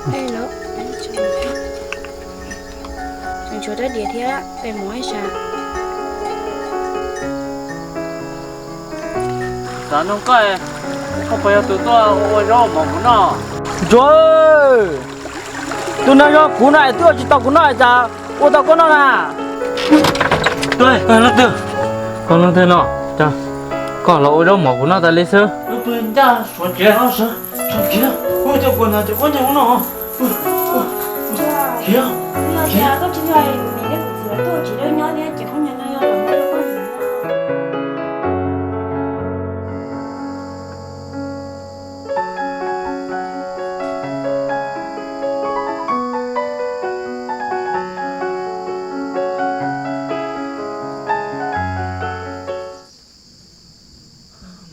Ej, lawv tseem tshuav rab diav thiab pem mov ib sas. Xav nug koj, koj puas yog tus tuaj ua zaub mov kuv noj? Ntsuag, tus neeg zoo kuv no es twb ua tsis tau kuv noj es cas ua tau koj noj na? Leej twg? Koj leej twg no? Koj los ua zaub mov kuv noj tas li xwb.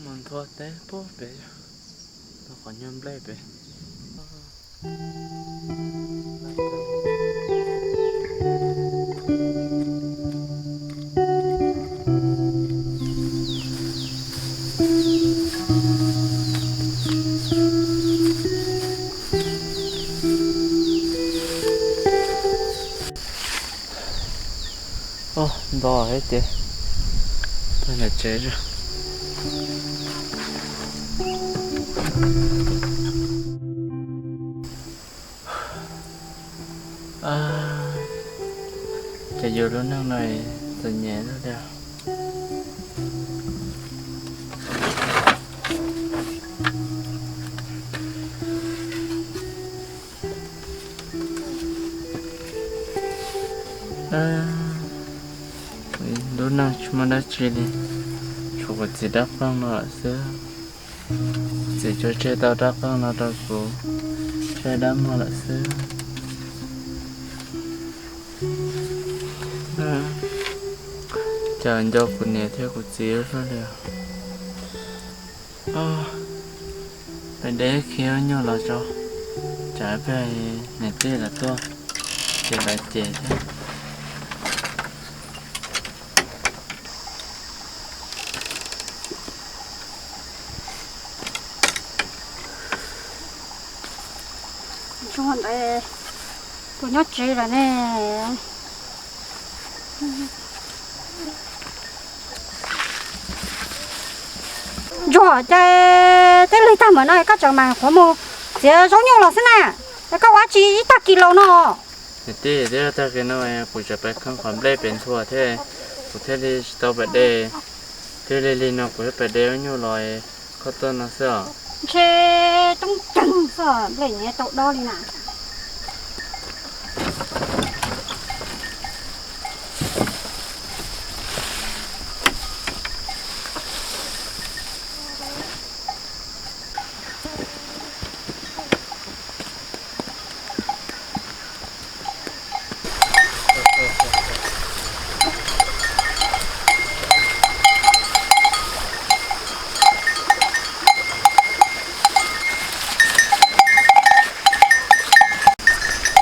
Mus nthua teb puag pem, tus qhov nyuag nplej pem. Ntov thiab ces, tag nram tsev. Ces yus lub neej no txom nyem li. Lub neej tsis muaj dab tsi li, tshuav kuv txiv dab qeej no lawm xwb. Kuv txiv tsuas tseg tau dab qeej no rau kuv saib dab muag lawm xwb. Cas nco kuv niam thiab kuv txiv ua luaj li. Peb deb khi nyuj los tso, tsam ib pliag niam tij lawv tuaj ces lawv cem thiab. Ntsuag ntawd puas nyob tsev lawm ne? Ntsuag, cas twb lig tag npaum no koj tseem mam qhuav mus txiav zaub nyuj los xwb na? Es koj ua dab tsi ib tag kis los no? Niam tij, twb tag kis no kuv tseem pais kheej qhov nplej pem nthua thiab, kuv thiaj li tsis tau pais de. Twb lig lig no kuv thiaj pais de zaub nyuj los koj tuaj no xwb os. Ntshe coob ceev xwb, nplej nyiav tau dob li na.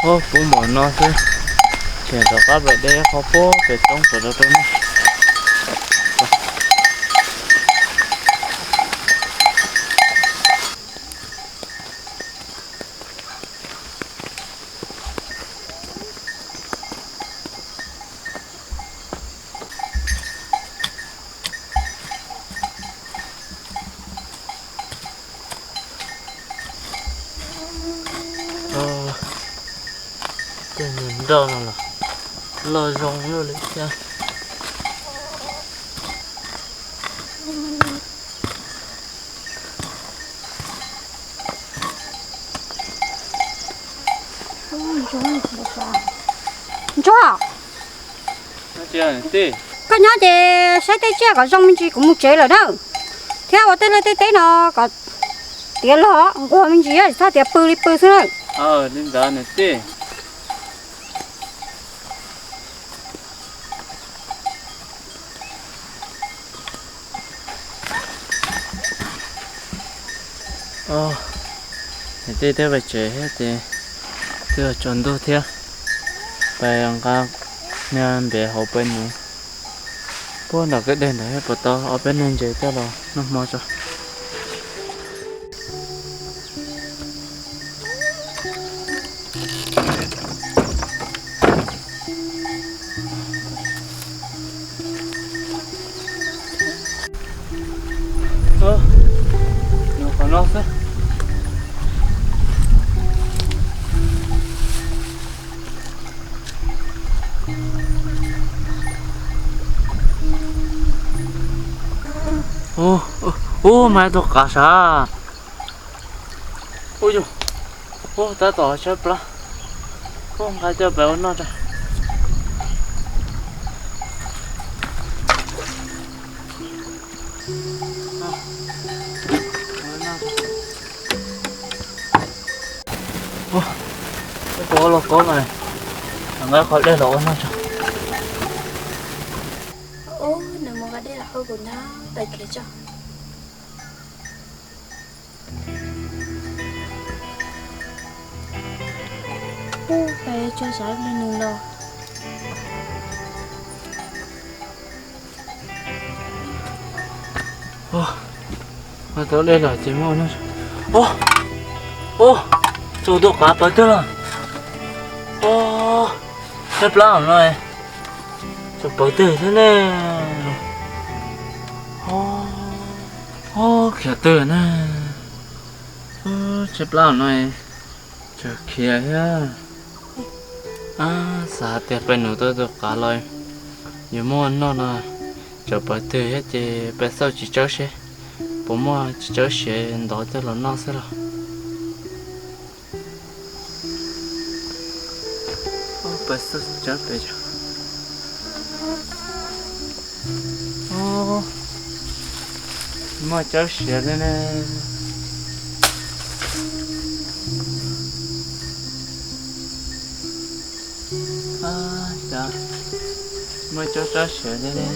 Ub, pub npaum no xwb, ces rov qab pem dej qhov puag pem roob rau rau no. Tej nyuag nroj no los loj zoo lawm thiab. Ntsuag, koj nyob ces saib tej tsiaj kom zoo me ntsis, kuv mus tsev lawm na. Thiab ua tej liaj tej teb no kom tiav log nquag me ntsis, tsis txhob tiav pw li pw xwb na. Li ntawd niam tij. Niam tij twb pais tsev thiab ces twb tsaus ntuj thiab, pais nqa niag npev hauv pawg nuv puag nram kwj deg ntawd thiab, puas tau ob peb niag ntses coj los noj hmo tso. Ub, ub, ub, mas tus qav sav. Ub yus, ub, tab tom tshaib plab. Ub, nqa coj pem ua noj tso. Ub, tus ua los kob no, nqa qhov dej los ua noj tso. Ub, nws mus nqa dej los hau kuv nyob tawm kev tso. Ub, peb tso xav li nws los. Ub, tau dej los ces muaj no. Ub, ub, tus tus qav pawv twg los? Ub, tshaib plab no, tus pawv twg thiab ne? Ub, khiav twg na? Ub, tshaib plab no, tseem khiav thiab. Xav hais tias peb nug tau tus qav los yuav muaj noj no, tsam pawv twg thiab ces peb xauj tsis tsawb seb puas muaj, tsis tsawb siav ntov coj los noj xwb los. Peb xauj tsis tsawb pem. Muaj tsawb siav li ne. Muaj tsawb tsawb siav li ne.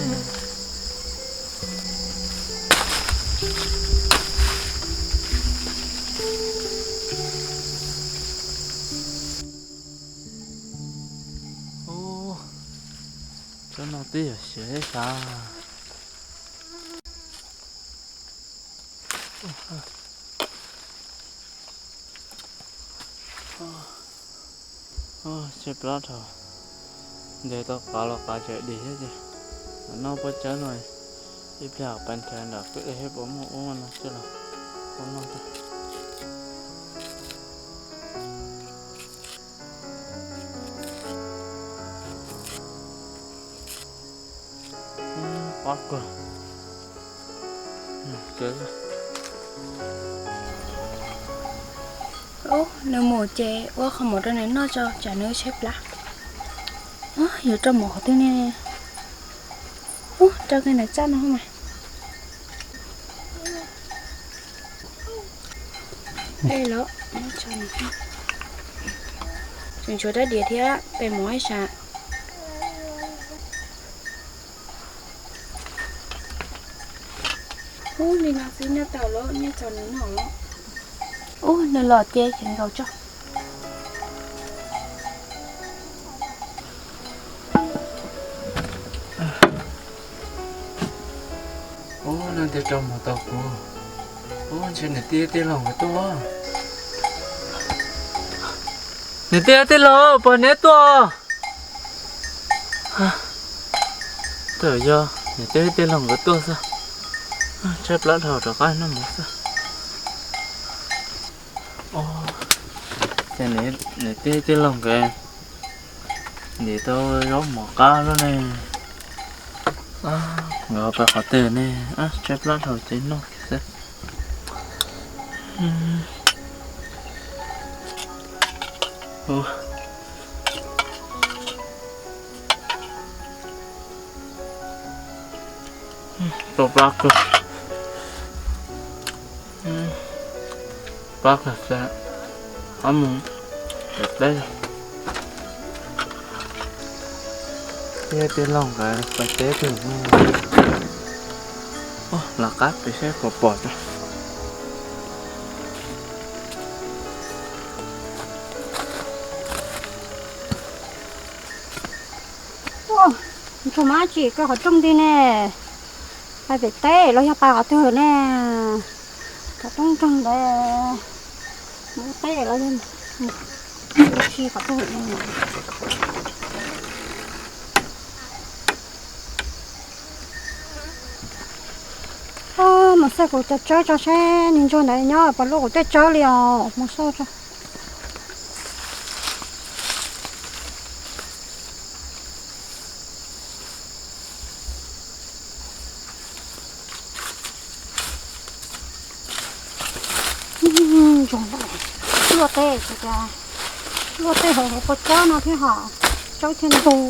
Ub, tsawb no twb yog siav thiab sav. Tshaib plab dhau, ntes tau qav los qav tseem dim thiab ces noj pob tsawb no, ib pliag peb nrhiav nram kwj ev thiab puas muaj ub no coj los ua noj. Pob kawg. Ub, nws mus ces ua qhov mov rau nws noj tso tsam nws tshaib plab. Yuav rau mov qhov twg ne? Ub, rau kiag ntawm txaj no mas. Ej los, tseem tshuav rab diav thiab peb mov ib sab. Ub, li no xwb nyob tau los nyob txog nws noj los. Ub, nws los ces tseem nkaus tso. Ub, leej twg rau mov tau kuv? Ub, ntshe niam tij tij laug nkawd tuaj. Niam tij tij laug, pog neb tuaj. Twb yog niam tij tij laug nkawd tuaj xwb. Tshaib plab dhau rov qab noj mov xwb. Ces niam tij tij laug nkawd ntim tau zaub mov qab lawm ne. Nkawd pais qhov twg ne? Tshaib plab dhau ces noj kiag xwb. Tau plab kawg. Plab kawg xwb. Ob mus pem teb. Tij tij laug nkawd pais teb twg no. Lawv qab pem seb puas pom tso. Ntshai mas tsis koj qhov rooj nti ne, pais pem teb los yog pais qhov twg ne? Qhov rooj nroog ntawd, mus teb los yog mus si qhov twg ne? Mus xauj kuv cov tsawb tso seb niag ntsuag ntawd nyob puas lub kuv tej tsawb li os, mus xauj tso. Luaj tej, luaj tej hauv hauv paus tsawb no thiab hos, tsawb thiaj ntug.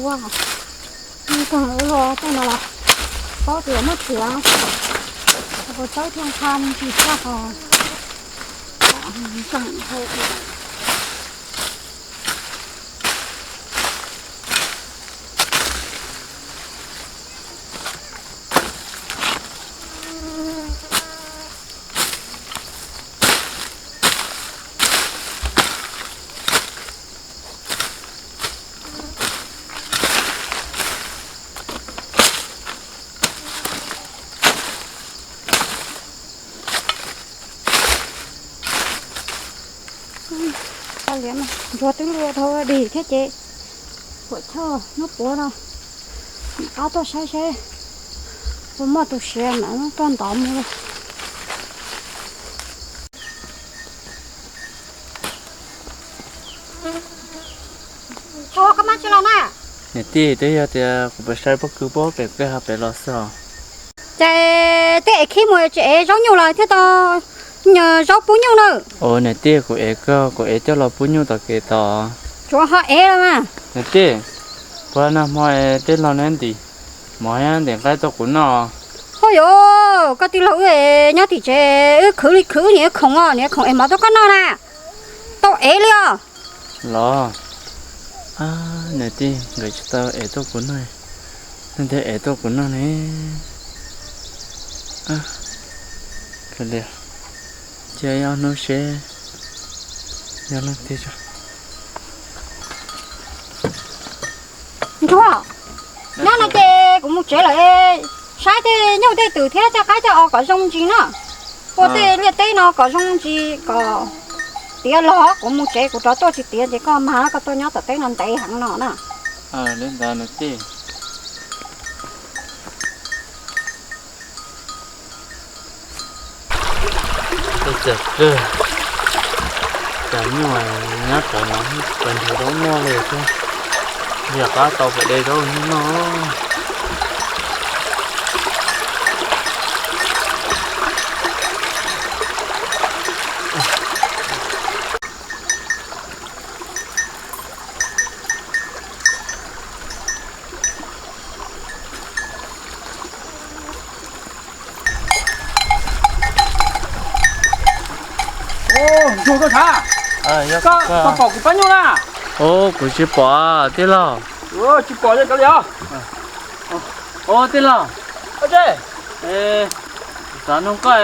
Luaj tej no los paub tias muab txiav, paus tsawb thiaj nqa ntsis tag hos. Ntsuag twb luaj dhau dig thiab ces puam choj hnub puav no, qab tuaj saib seb puas muaj tus siav mam tuaj ntov mus. Koj mab tsi los na? Niam tij, twb yog tias kuv pem saib pob kws puag pem koj ha pem los xwb os. Ces twb ev khib mus tsis ev zaub nyuj los thiaj tau zaub pub nyuj na. Ua niam tij, kuv ev koj, kuv ev coj los pub nyuj tom kev tod. Tsuav ho ev los mas. Niam tij, puag nag hmo tij laug neb ntim mov thiab ntim nqaij tuaj kuv noj. Ho yuav, koj tij laug wb nyob tim tsev wb khwv li khwv, niam khoom os, niam khoom ev mov tuaj koj noj na. Tau ev li os. Los, niam tij, nkawd tsis tau ev tuaj kuv noj, leej twg ev tuaj kuv noj ne? Cia ob hnub seb yog leej twg. Ntsuag, nyob no ces kuv mus tsev lawm, saib tej nyuj tej twm thiab coj qaib coj os kom zoo ntsis na. Ua tej liaj teb no kom zoo ntsis kom tiav los kuv mus tsev, kuv rov tuaj tsis tiav ces koj mag koj tuaj nyob tom teb no ntev heev no na. Li ntawd niam tij. Txawm kawg, cas nyuj nyob cov no tsis tau nrhiav zaub noj li thiab, yog qab tau pem de zaub nyuj noj. Ntsuag, koj sav, koj pom kuv pab nyuj na? Ub, kuv tsis pom tij laug. Tsis pom li os. Ub tij laug, xav nug koj,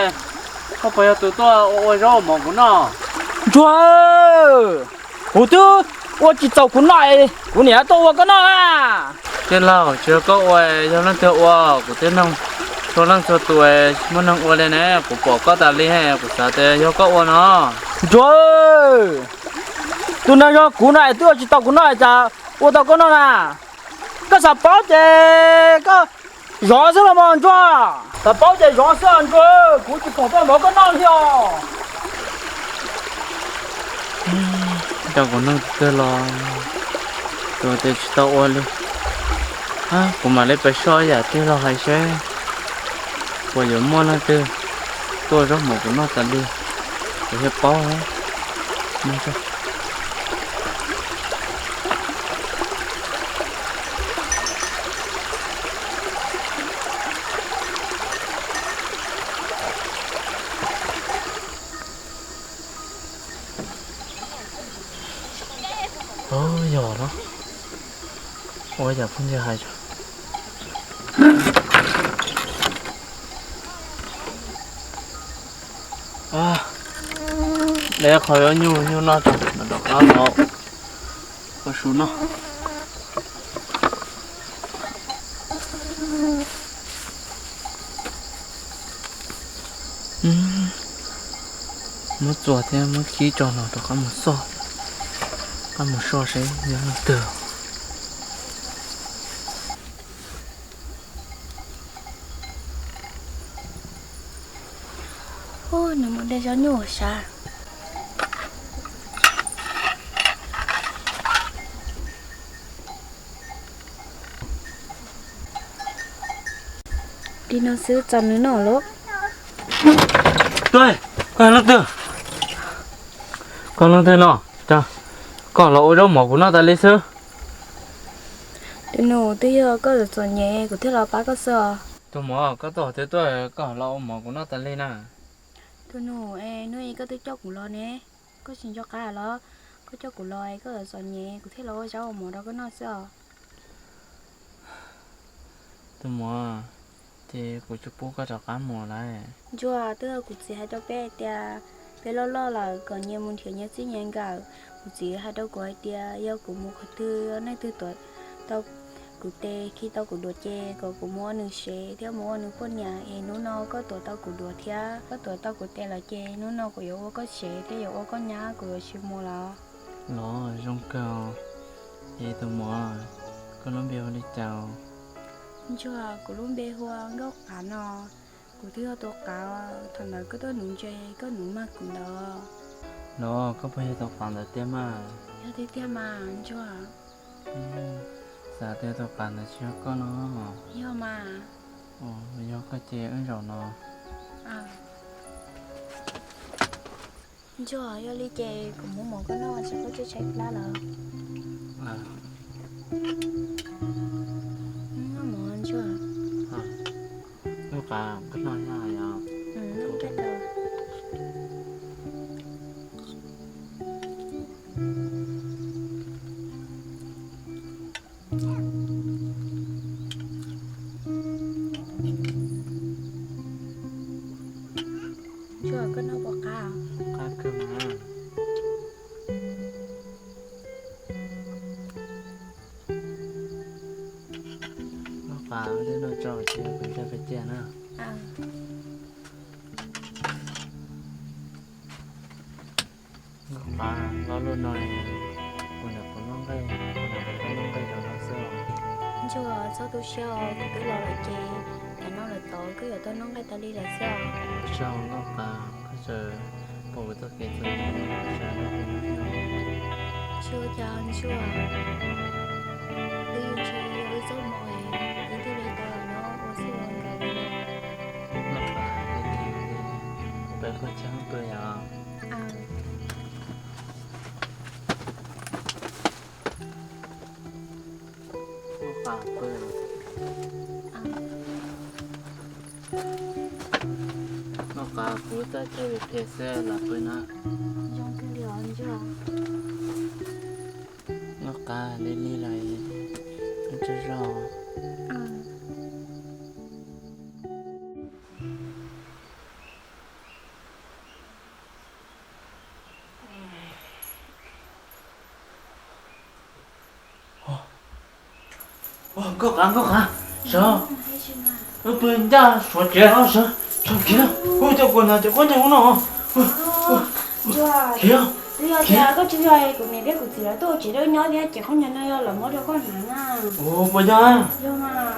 koj puas yog tus tuaj ua ua zaub ua mov kuv noj? Ntsuag, kuv twb ua tsis txaus kuv noj, kuv niam tuaj ua koj noj na. Tij laug, tsis yog koj ua, yog leej twg ua? Kuv tej noog, txhua leej txhua tus muaj neeg ua li ne, kuv pom koj tas li, kuv xav tias yog koj ua no. Ntsuag, tus neeg zoo kuv no es twb ua tsis tau kuv noj es cas ua tau koj noj na? Koj xav paub ces koj zov xwb los mas Ntsuag. Xav paub ces zov xwb Ntsuag, kuv tsis pom tuaj mov koj noj li os. Coj kuv nug kawg los tus tias tsis tau ua li. Kuv mam li pais soj yam tij laug hais seb puas yuav muaj leej twg tuaj zaub mov kuv noj tas li, kuv thiaj paub. Yog los, ua yam phooj ywg hais tso. De qhov nyuj nyuj noj tso, rov qab los ua su noj. Muab txuas thiab muab khib tso los rov qab mus xauj, qab mus soj seb yog leej twg. Ub, nws mus de zaub nyuj sav. Li no xwb txaus nws noj lauj. Tuaj, koj yog leej twg? Koj leej twg no? Koj los ua zaub mov kuv noj tas li xwb. Tus nus, twb yog koj txom nyem kuv thiaj los pab koj xwb os. Tus muam, koj tuaj twb tuaj, koj los ua mov kuv noj tas li na. Tus nus, es hnub i koj twb coj kuv los ne, koj tsis nco qab los? Koj coj kuv los es koj txom nyem kuv thiaj los ua zaub ua mov rau koj noj xwb os. Tus muam, ces kuv tsis pub koj rov qab mus lawm. Ntsuag, twb yog kuv txiv hais rau peb hais tias peb loj loj lawm kom nyias mus nrhiav nyias txij nyias nkawm. Kuv txiv hais rau kuv hais tias yog kuv mus qhov twg, yog leej twg tuav tau kuv tes, khi tau kuv duav ces kom kuv mus ua nws sev thiab mus ua nws poj niam. Es hnub no koj tuav tau kuv duav thiab koj tuav tau kuv tes lawm ces hnub no kuv yuav ua koj sev thiab yuav ua koj nyab, kuv yuav tsis mus lawm. Los zoo kawg. Es tus muam, koj lub npe hu li cas? Ntsuag, kuv lub npe hu ua Nkauj Qav no. Kuv twb yog tus qav thaum ntawd koj tuaj nuv ntses koj nuv mag kuv ntawd. Los koj puas yog tus qav ntawd tiag mas? Yog tiag tiag mas Ntsuag. Xav tias tus qav ntawd tsis yog koj no. Yog mas. Yog koj ces wb zaum no. Ntsuag, yog li ces kuv muab mov koj noj tsis koj tshaib tshaib plab lawm. Noj mov Ntsuag. Nkauj Qav, koj noj ib yam. Ntsuag, koj noj puas qab? Qab kawg mas. Nkauj Qav, wb noj tso ces kuv ncaj qha cia na. Nkauj Qav, lo lus no, kuv niam kuv noj nqaij, kuv niam kuv noj nqaij rau no xwb. Ntsuag, txhob tu siab os, kuv twb los lawm ces tam no lawm tod koj yuav tau noj nqaij tas li lawm xwb os. Ua tsaug Nkauj Qav, koj tseem pom kuv txoj kev txom nyem, koj tseem nrog kuv nyob. Tsis ua cas Ntsuag, twb yuav tsis yog wb txoj hmoo es wb thiaj li tau nyob ua txij ua nkawm li no. Nkauj Qav, kuv pab koj tshaj pw yom. Nkauj Qav, pw. Nkauj Qav, kuv txaj chaw vim qhia xwb, lam pw na. Nkauj Qav, lig lig lawm, tsaug zog. Nkauj Qav, Nkauj Qav, sawv, wb pw ncaj suav tsev os, sawv, sawv khiav, wb coj kuv hnav cov khaub ncaws no. Khiav, twb yog tias koj tsis yog kuv niam thiab kuv txiv lawv tuaj ua tsev rau wb nyob thiab ces khaub ncaws no yog lawv muab rau koj hnav na. Ua puas yog? Yog mas.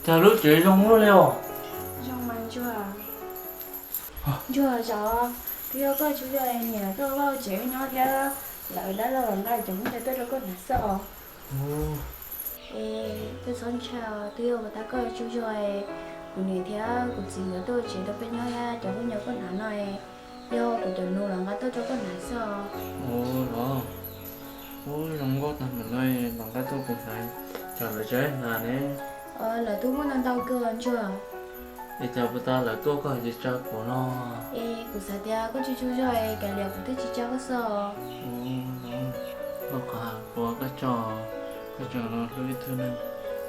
Cas lub tsev zoo luaj li os. Zoo mas Ntsuag. Ntsuag, zov, twb yog koj tsis yog niam tuaj ua tsev wb nyob thiab lawv dab laug los nqa cov khaub ncaws tuaj rau koj hnav xwb os. Es koj txhob ntshai os, twb yog uas tas koj tsis yog, kuv niam thiab kuv txiv nkawd tuaj ua tsev rau peb nyob thiab cov khaub ncaws koj hnav no yog kuv cov nus los nqa tuaj rau koj hnav xwb os. Ua los, ua zoo nkauj tag npaum no los nqa tuaj kuv hnav, tsam lawv tsis hnav ne. Lawv twb muaj ntau ntau kawg Ntsuag. Es cas puas tas lawv tuaj koj tsis tsa kuv no? Es kuv xav tias koj tsis tsaug zog es kav liam kuv thiaj tsis tsa koj xwb os. Nkauj Qav, kuv ua koj tsaug, koj tseem los hlub ib tug neeg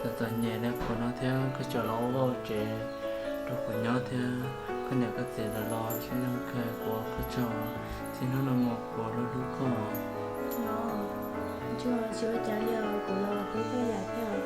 txom txom nyem li kuv no thiab koj tseem los ua vaj ua tsev rau kuv nyob thiab koj niam koj txiv lawv los sib zoo kawg, kuv ua koj tsaug, txij hnub no mus kuv yuav hlub koj. Ntsuag, tsis ua cas li os, kuv los hlub koj ib yam thiab.